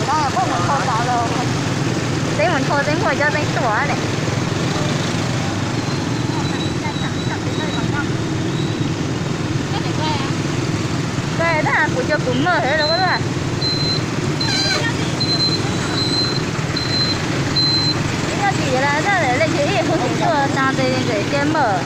Peb mus nthau tod los, peb mus nthau tej muaj cov teeb tuaj ne. Koj tab kuv cov kuv maj heev los koj tab. Ib nyob tim las tab leej twg ib hu tim tuaj tag tes ntawm cia maj.